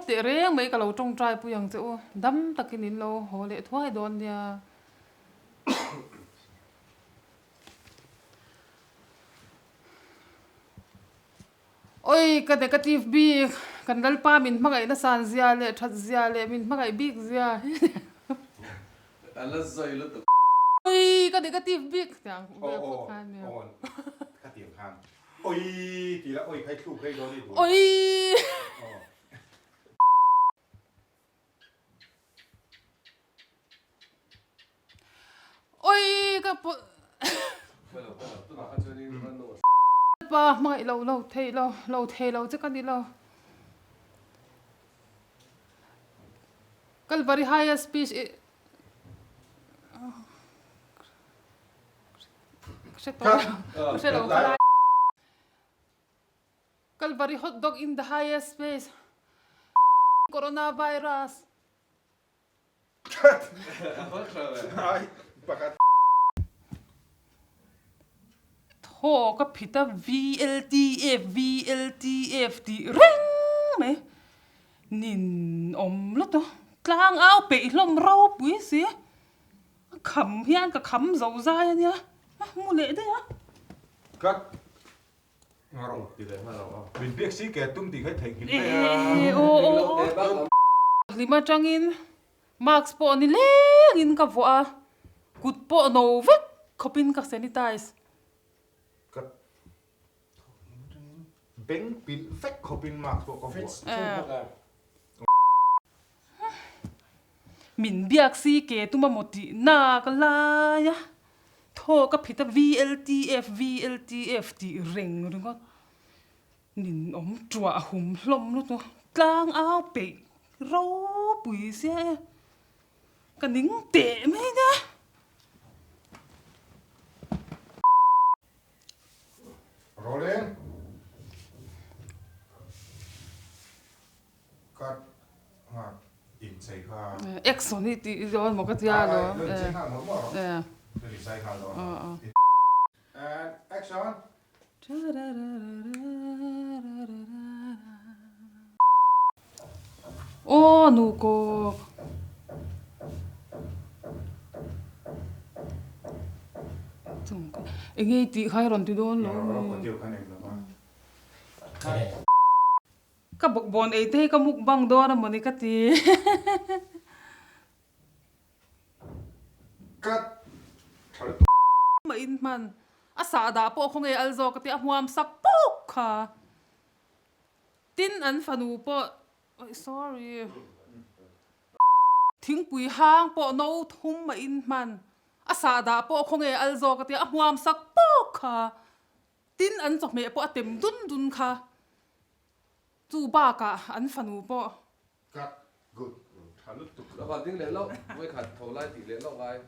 Teh reng mai ka lo tawngtai pui ang che u. Dam takin in lo haw leh thuai dawn nia. Oi, ka negative bik, kan Lalpa min hmangaih nasan zia leh that zia leh min hmangaih bik zia hi. A la zawi lutuk. Oi, ka negative bik tiang vel phawt khan nia. Aw, aw, ka tiang khan. Oi tih la oi khai thluk rei dawn i duh. Oi. Aw. Oi ka Pa hmangaih lo lo thei lo lo thei lo che ka ni lo. Kalvari highest speech i hre tawh lo hre lo kha. Kalvari hot dog in the highest space Coronavirus. Thaw ka phit a VLTF VLTF tih reng mai nin awm lutuk tlang au peih hlawm ropui si a kham hian ka kham zo zai a nia a mu leh daih a. Cut. Min biak si ke tum tih kha i theihnghilh daih a. Hlim atangin mask pawh ni lengin ka vuah a, kut pawh no vek khawpin ka sanitize. Ka beng pilh vek khawpin mask pawh ka vuah. Min biak si ke tum a maw tih nak lai a, thaw ka phit a VLTF VLTF tih reng ringawt nin awm tuah hum hlawm lutuk tlang au peih ropui sia e, ka ning teh mai nia. Rolling. Ka nghak inchei kha. Action hi tih dawn maw ka tia lo. Lo inchei nghal maw maw rawh. Ka inchei nghal dawn. And action. Aw nu kawk. Enge i tih kha i rawn ti dawn lo. Ka bawkbawn ei te hi ka mukbang dawn a mawni ka ti. Ka tha lutuk. Mah in hman a sahdah pawh khawnge al zawk ka ti a hmuam sak puk kha. Tin an fanu pawh oi sorry thingpui hang pawh no thum mah in hman a sahdah pawh khawnge al zawk ka ti a hmuam sak puk kha. Tin an chawhmeh pawh a tem dun dun kha. Chu bakah an fanu pawh. Cut good tha lutuk. Lo kal ding leh loh, vawikhat tho lai tih leh loh ngai.